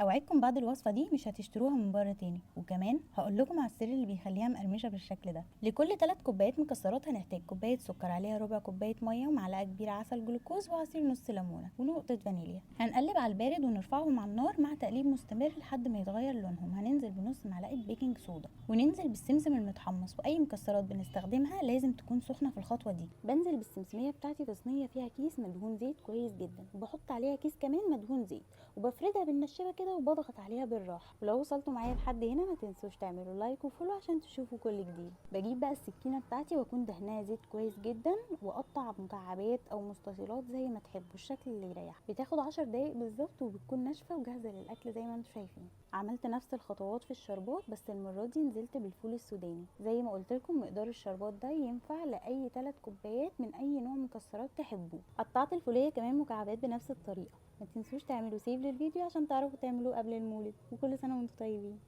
اوعدكم بعد الوصفة دي مش هتشتروها من بره تاني، وكمان هقول لكم على السر اللي بيخليها مقرمشه بالشكل ده. لكل 3 كوبايات مكسرات هنحتاج كوباية سكر عليها ربع كوباية مية ومعلقة كبيرة عسل جلوكوز وعصير نص ليمونه ونقطة فانيليا. هنقلب على البارد ونرفعهم على النار مع تقليب مستمر لحد ما يتغير لونهم. هننزل بنص معلقه baking soda وننزل بالسمسم المتحمص، واي مكسرات بنستخدمها لازم تكون سخنة في الخطوة دي. بنزل بالسمسميه بتاعتي في صينية فيها كيس مدهون زيت كويس جدا، وبحط عليها كيس كمان مدهون زيت، وبفردها بالنشابه كده وبضغط عليها بالراحة. ولو وصلتوا معايا لحد هنا ما تنسوش تعملوا like و follow عشان تشوفوا كل جديد. بجيب بقى السكينة بتاعتي واكون دهناها زيت كويس جدا، واقطع مكعبات او مستطيلات زي ما تحبوا، الشكل اللي يريح. بتاخد 10 دقايق بالظبط وبتكون ناشفة وجاهزة للاكل زي ما انتم شايفين. عملت نفس الخطوات في الشربات، بس المرة دي نزلت بالفول السوداني. زي ما قلت لكم مقدار الشربات ده ينفع لاي 3 كوبايات من اي نوع مكسرات تحبوه. قطعت الفوليه كمان مكعبات بنفس الطريقة. ما تنسوش تعملوا save للفيديو عشان تعرفوا تعملوه قبل المولد، وكل سنة وانتم طيبين.